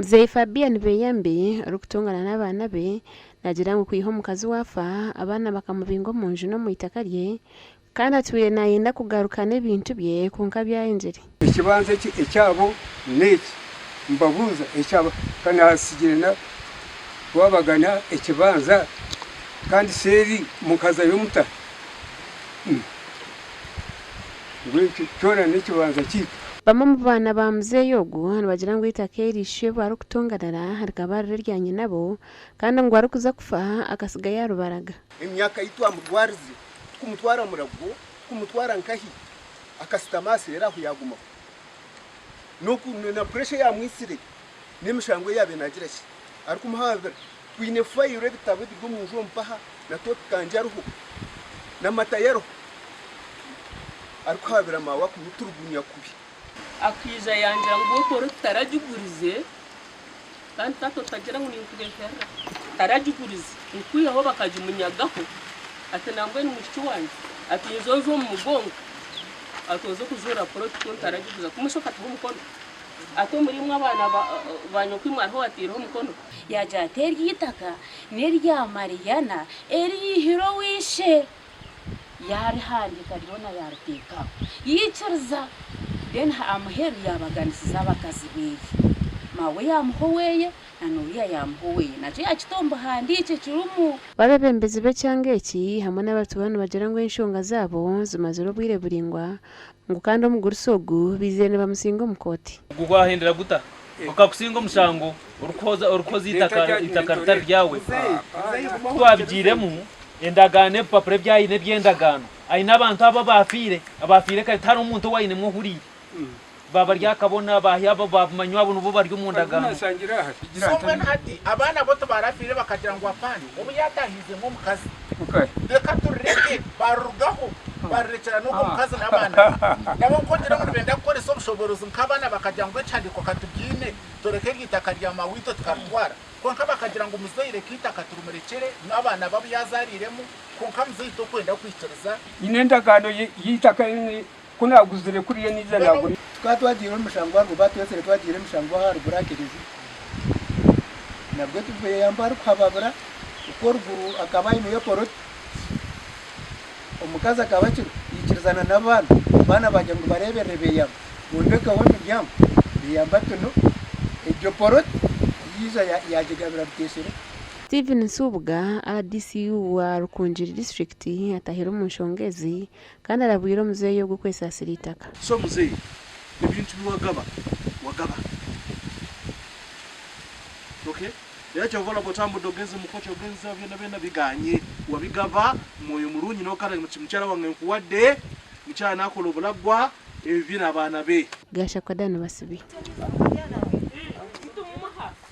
Muzeeyi Fabian Beyambi orikutungana n'abaana be naagira ngu kwiha omukazi we afa, abaana bakamubinga omu nju n'omu itaka rye kandi atwire naayenda kugarukana ebintu bye kwonka byayengire. Ekibanja eki ekyabo n'eki mbabuuza ekyabo ka naatsigire na twabagana ekibanja kandi seeri mukazayo muta? Ngu ekyo kyona n'ekibanja kyaitu. Bamwe omu baana ba muzeeyi ogu nibagira ngu eitaka eri ishebo arikutonganira rikaba riri erya nyinabo kandi ngu arikuza kufa akatsiga yaarubaraga. Emyaka ei twamurwarize tukumutwara Murago, tukumutwara nkahi, akasitama aseera aho yaagumaho. N'oku na puresha eyaamwitsire n'emishango ei yaabaire naagira ki arikumuhababira. Twine fayiro ebitabo ebiri omu nju omu paha na Topikangye ariho na Matayo ariho arikuhababira maawe akumuturugunya kubi. Akaija yangira ngu Okoro taragigurize kandi taata otagira ngu ninkubeherera taragigurize okwihaho bakagimunyagaho ati nambwenu mwishiki wangye ati nyija onjwe omu mugongo ati oze kujuura poloti ku ntaragiguza kumusha okataho omukono ati omuri imwe abaana ba nyoko imwe hariho owataireho omukono. Yaagira ati, Eryo itaka n'erya Mariyana eriihire owa ishe. Yaarihandiika ryona yaariteeka aho. Yaikiriza. Then aha muheru yaabaganisiza abakazi beeye. Maawe yaamuha oweeye na n'oriya yaamuha oweeye. Nakyo yaakita omu buhandiikye kirimu. Abeebembezi b'ekyanga eki hamwe n'abatuura nibagira ngu enshonga zaabo zimazire obwire buraingwa ngu kandi omugurusi ogu baizire nibamusinga omu kooti. Ogwo gwahendera guta? Okakusinga omushango orikuhoza orikuhoza eitaka eitaka ritari ryawe. Ku twabigiiremu endagaano ebipapura ebi aine eby'endagaano, aine abantu abo abaafiire, abaafiire kare tihariho muntu ou ainemu ohuriire. Ba Baryakabona, baahi abo baabimanywa abo nibo bari omu ndagaano. So mbwenu hati abaana bo tibarafiire bakagira ngu apana obu yatahiizemu omukazi reka turireke barirugaho barirekyera n'ogwo mukazi n'abaana be. Nabo nk'ogira ngu nibenda kukoresa obushoboorozi nk'abaana bakagira ngu ekihandiiko katugiine tureke eryo itaka rya mawiito tukaritwara kwonka bakagira ngu muzeeyi reka eitaka turimurekyere n'abaana be abu yazaariiremu kwonka muzeeyi tokwenda kwikiriza. Nyine endagaano y'eitaka Ku naaguzire kuriya naija naagura. Tukaba twagiire omu mishango aharuguru baatwetsire twagiire emishango aharuguru aha kereziya nabwo tubeyamba arikuhababira okwo oruguru akaba aineyo poloti omukazi akaba akiriho yaikirizana n'abaana, abaana baagira ngu bareeberere beyamba bombekeho emiryango beyamba ati no egyo poloti yaija yaagigabira Ruteshereka. Stephen Nsubuga, RDC wa Rukungiri disiturikiti atahire omu nshonga ezi Kandi arabwire omuzeeyi ogwo kwesaasira eitaka. So muzeeyi ebintu biwagaba wagaba ok era kyova olaba otambudde ogenze mukoti ogenze wa byona byona biganye wabigaba mwoyo mulungi nokara nti mukyala wange nkuwadde mukyala nakola obulagwa ebibye nabaana be. Gashakwa Dan Basibi.